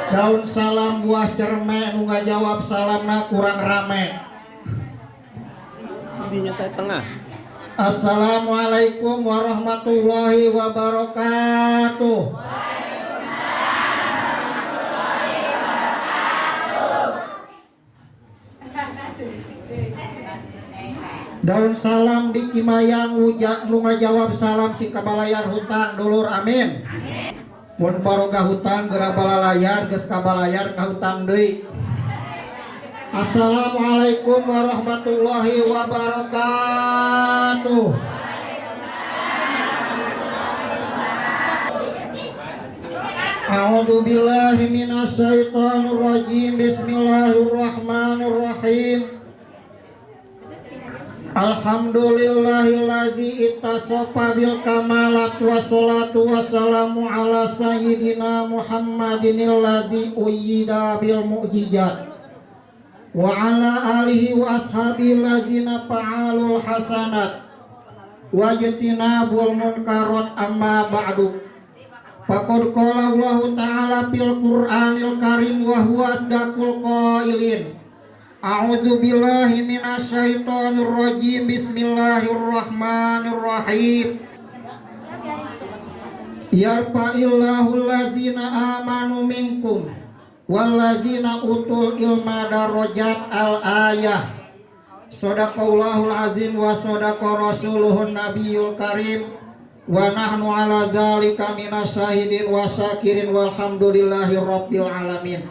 Daun salam buah cerme nu ngajawab salamna kurang rame. Dinya teh tengah. Assalamualaikum warahmatullahi wabarakatuh. Daun salam di Kimayang ujang nu ngajawab salam sing kabalayar hutang dulur amin. Mun baroga hutang geura balalayar geus kabalayar ka hutang deui. Assalamualaikum warahmatullahi wabarakatuh. A'udzu billahi minasyaitonir rajim. Bismillahirrahmanirrahim. Alhamdulillahillazi ittasafa bil kamalat wassalatu wassalamu ala sayyidina Muhammadin allazi uyyida bil mu'jizat wa ala alihi wa ashabihi allazina fa'alul hasanat wajtinabul munkarat amma ba'du. Faqad qala Allahu ta'ala fil Qur'anil Karim wa huwa asdaqul qailin. A'udzu billahi minasyaitonir rajim. Bismillahirrahmanirrahim. Yarfa'illahu allazina amanu minkum wallazina utul ilma darajat al-ayah. Shadaqallahul azim wa shadaqa rasuluhun nabiyul karim wa nahnu ala dzalika minasyahidin wa syakirin walhamdulillahi rabbil alamin.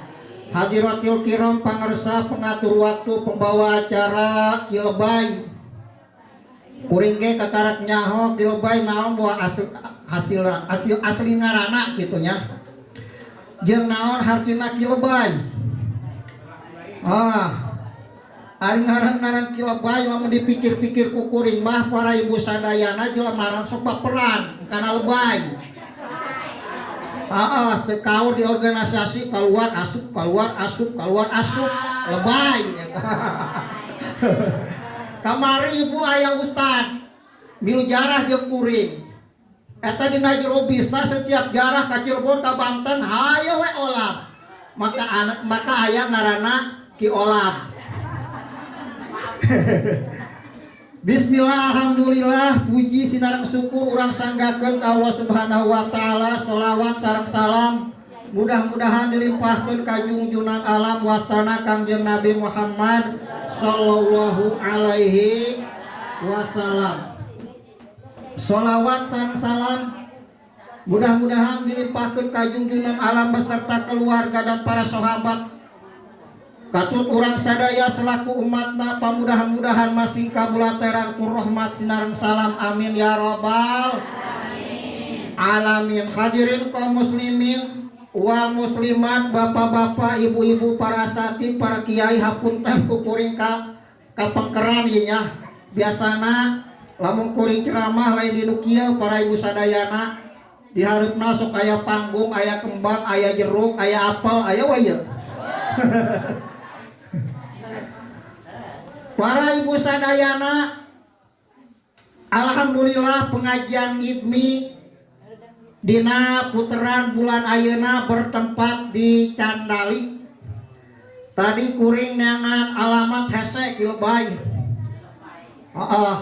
Hadiratil kiram, pangersa, pengatur waktu, pembawa acara Kilebay. Kuring ge kakarak nyaho Kilebay naon buah hasil hasil asli ngaranna kitu nya. Jeung naon hartina Kilebay? Ah. Ari ngaran-ngaran Kilebay lamun dipikir-pikir ku kuring mah para ibu sadayana jelema sok baperan kana lebay. Ah, kau di organisasi keluar asup keluar asup keluar asup lebay. Kamari ibu ayah ustad milu jarah jeung kuring. Eta dina jero bisna setiap jarah ka Cirebon ka Banten hayo we olab. Maka anak maka aya ngaranna Ki Olab. Bismillah, alhamdulillah, puji sinareng syukur urang sanggakeun ka Allah Subhanahu wa taala, sholawat sareng salam mudah-mudahan dilimpahkeun ka junjunan alam wastana Kangjeng Nabi Muhammad sallallahu alaihi wasallam. Sholawat sareng salam mudah-mudahan dilimpahkeun ka junjunan alam beserta keluarga dan para sahabat. Katut urang sadaya selaku umatna pamudah-mudahan masing kabulateran ku rahmat sinareng salam amin ya robbal alamin. Hadirin kaum muslimin wal muslimat, bapak-bapak, ibu-ibu, para asatid, para kiai, hapunten ku kuring ka kapengkeran ieu nya. Biasana lamun kuring ceramah lain di nu kieu para ibu sadayana di hareupna sok aya panggung, aya kembang, aya jeruk, aya apel, aya we ieu. Para ibu sadayana, alhamdulillah pengajian IDMI dina puteran bulan ayeuna bertempat di Candali. Tadi kuring neangan alamat hese Kilebay. Heeh.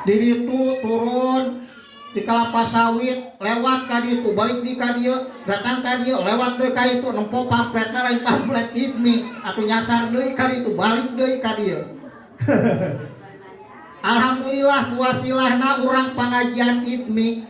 Di ditu turun di kelapa sawit, lewat ka ditu, balik di ka dieu, datang ka dieu, lewat deui ka itu, nempo pamfletna lain pamflet IDMI, atuh nyasar deui ka ditu, balik deui ka dieu. Alhamdulillah wasilahna urang pangajian IDMI,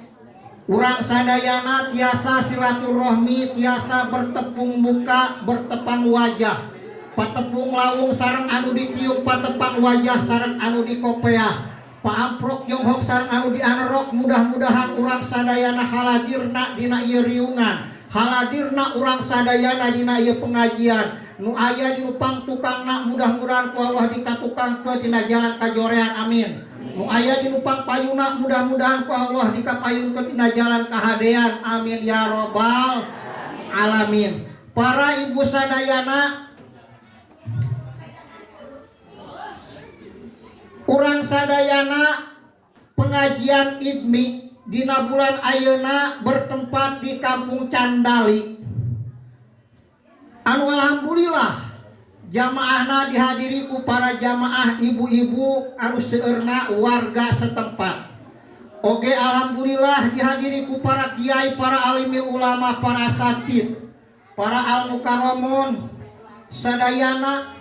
urang sadayana tiasa silaturahmi, tiasa bertepung muka, bertepang wajah, patepung lawung sareng anu ditiup, patepang wajah sareng anu dikopeah, paamprok jonghok sareng anu dianerok. Mudah-mudahan urang sadayana haladirna dina ieu riungan, haladirna urang sadayana dina ieu pengajian nu aya di lupang tukangna, mudah-mudahan ku Allah dikatukangkeun dina jalan kajorean amin. Nu aya di lupang payuna, mudah-mudahan ku Allah dikapayunkeun dina jalan kahadean amin ya robbal alamin. Para ibu sadayana, urang sadayana pengajian IDMI dina bulan ayeuna bertempat di Kampung Candali. Anu alhamdulillah jamaahna dihadiri ku para jamaah ibu-ibu anu seueurna warga setempat. Oke, alhamdulillah dihadiri ku para kiai, para alimi ulama, para asatid, para al mukarramun sadayana,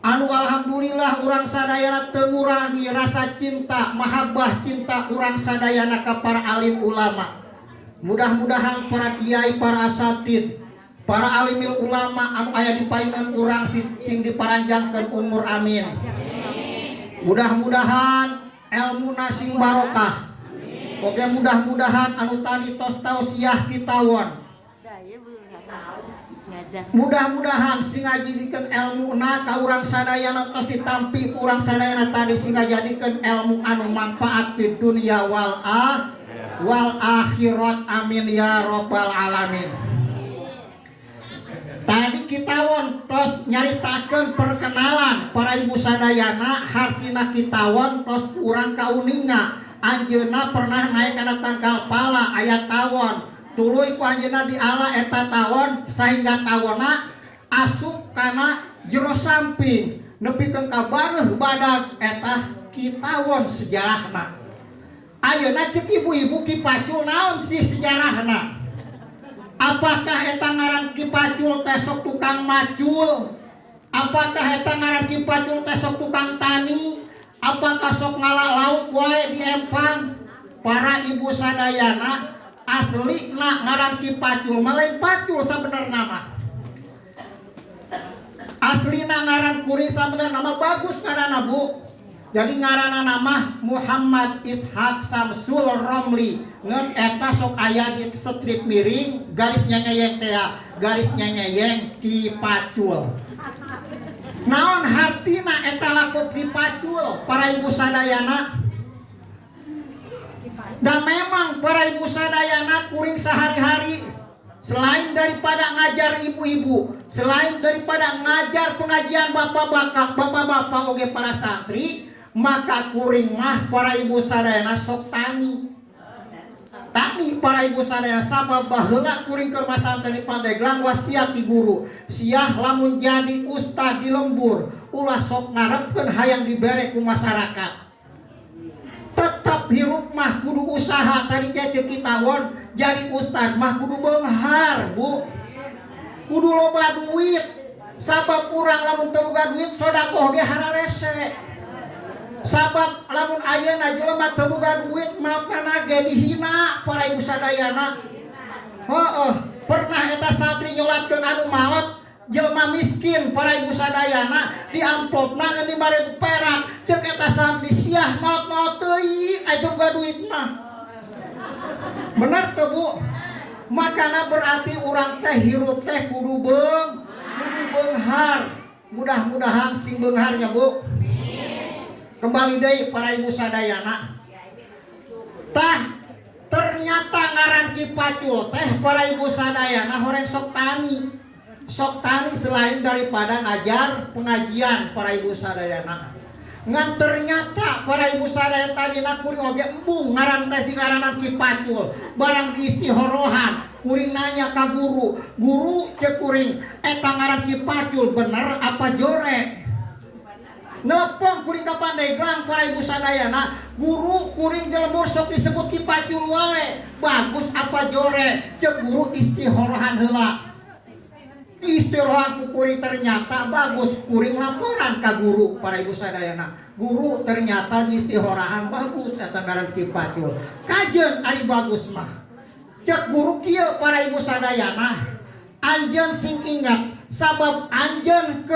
anu alhamdulillah urang sadayana teu ngurangi rasa cinta, mahabbah, cinta urang sadayana ka para alim ulama. Mudah-mudahan para kiai, para asatid, para alimil ulama anu aya di payunan urang sing diparanjangkeun umur, amin. Mudah-mudahan ilmu sing barokah. Oke, mudah-mudahan anu tadi tos tausiah kitawon, mudah-mudahan sing ngajadikeun ilmu na ka urang sadayana, tos ditampi ku urang sadayana tadi, sing ngajadikeun ilmu anu manfaat di dunia wal akhirat, amin ya robbal alamin. Tadi kitawon tos nyaritakeun perkenalan para ibu sadayana, hartina kitawon tos urang kauninga anjeunna pernah naik kana tangkal pala, aya tawon, tuluy ku anjeunna diala eta tawon sehingga tawonna asup kana jero samping nepikeun ka bareuh badag. Eta kitawon sejarahna. Ayeuna cek ibu-ibu, Ki Pacul naon sih sejarahna? Apakah eta ngaran Ki Pacul teh sok tukang macul? Apakah eta ngaran Ki Pacul teh sok tukang tani? Apakah sok ngala lauk wae di empang? Para ibu sadayana, asli na ngaran Ki Pacul mah lain Pacul sabenerna mah. Aslina ngaran kuring sabenerna mah bagus ngaranna, Bu. Jadi ngaranna nama Muhammad Ishak Samsul Romli. Ngan eta sok aya di strip miring garis nyengeyeng teh, garis nyengeyeng Ki Pacul. Naon hartina eta lakop Ki Pacul, para ibu sadayana? Dan memang, para ibu sadayana, kuring sehari-hari selain daripada ngajar ibu-ibu, selain daripada ngajar pengajian bapak-bapak, bapak-bapak oge para santri, maka kuring mah, para ibu sadayana, sok tani. Tani, para ibu sadayana, sabab baheula kuring keur masantren di Pandeglang wasiat di guru, siah lamun jadi ustad di lembur ulah sok ngarepkeun hayang dibere ku masyarakat, tetap hirup mah kudu usaha. Tadi cek kitawon, jadi ustad mah kudu beunghar, Bu, kudu loba duit, sabab urang lamun teu boga duit sodakoh ge hararese. Sabab lamun ayeuna jelema teu boga duit makana ge dihina, para ibu sadayana. Heeh, pernah eta santri nyolatkeun anu maot, jelema miskin, para ibu sadayana, di amplopna ngan 5.000 perak. Cek eta santri, siah maot-maot teuing aya boga duit mah. Bener tuh, Bu? Makana berarti urang teh hirup teh kudu beunghar. Mudah-mudahan sing beungharnya, Bu. Kembali deui, para ibu sadayana, tah ternyata ngaran Ki Pacul teh, para ibu sadayana, horeng sok tani, sok tani selain daripada ngajar pengajian, para ibu sadayana. Ngan ternyata, para ibu sadayana, tadi kuring oge embung ngaran teh di ngaranan Ki Pacul. Barang istihorohan kuring nanya ka guru, "Guru," cek kuring, "eta ngaran Ki Pacul bener apa jore?" Nelpon kuring ka Pandeglang, para ibu sadayana, "Guru, kuring di lembur sok disebut Ki Pacul wae, bagus apa jore?" Cek guru, "Istihorohan heula." Istirahat ku kuring, ternyata bagus. Kuring laporan ka guru, para ibu sadayana, "Guru, ternyata di istihorahan bagus eta ngaran Ki Pacul." "Kajeun ari bagus mah?" Cek guru kieu, para ibu sadayana, "Anjeun sing ingat, sabab anjeun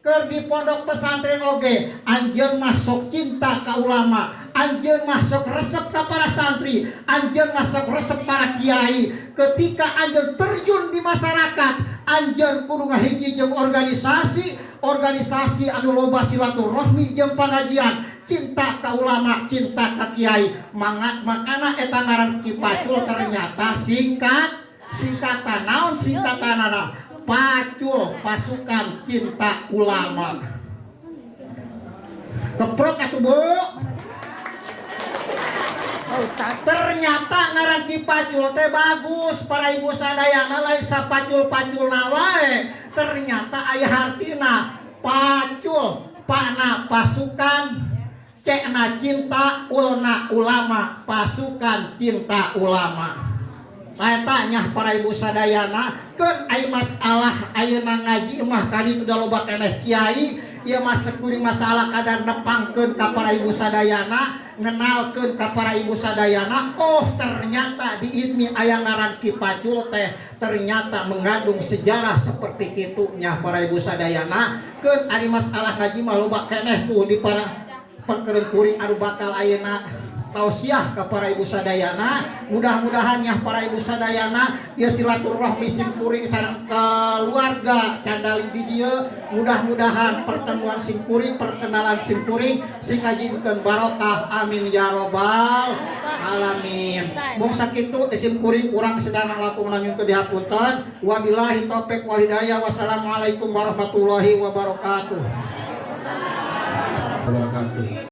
keur di pondok pesantren oge anjeun mah sok cinta ka ulama, anjeun mah sok resep ka para santri, anjeun mah sok resep para kiai. Ketika anjeun terjun di masyarakat, anjeun kudu ngahiji jeung organisasi organisasi anu loba silaturahmi jeung pengajian, cinta ka ulama, cinta ka kiai." Mangat makana eta ngaran Ki Pacul ternyata singkatan. Naon singkatanana? Pacul, pasukan cinta ulama. Keprok atuh, Bu. Pak Ustad. Ternyata ngaran Ki Pacul teh bagus, para ibu sadayana, lain sapacul-paculna wae. Ternyata aya hartina. Pacul, pakna pasukan, cekna cinta, ulna ulama, pasukan cinta ulama. Eta nya, para ibu sadayana. Keun ai masalah ayeuna ngaji mah tadi udah loba keneh kiai. Ieu mah sekuring masalah kadar nepangkeun ka para ibu sadayana, ngenalkeun ka para ibu sadayana. Oh, ternyata di ITMI aya ngaran Ki Pacul teh ternyata mengandung sejarah seperti kitu nya, para ibu sadayana. Keun ari masalah ngaji mah loba keneh tuh di para pengkeureun kuring anu bakal ayeuna tausiah ke para ibu sadayana. Mudah-mudahan ya, para ibu sadayana ya, silaturahmi sim kuring sareng keluarga Candali di dieu, mudah-mudahan pertemuan sim kuring, perkenalan sim kuring sing ngajadikeun barokah. Amin ya robbal alamin. Mung sakitu di sim kuring, kurang sedang langkung nyuhunkeun dihapunten. Wabillahi taufik wal hidayah, wassalamualaikum warahmatullahi wabarakatuh. Wabarakatuh.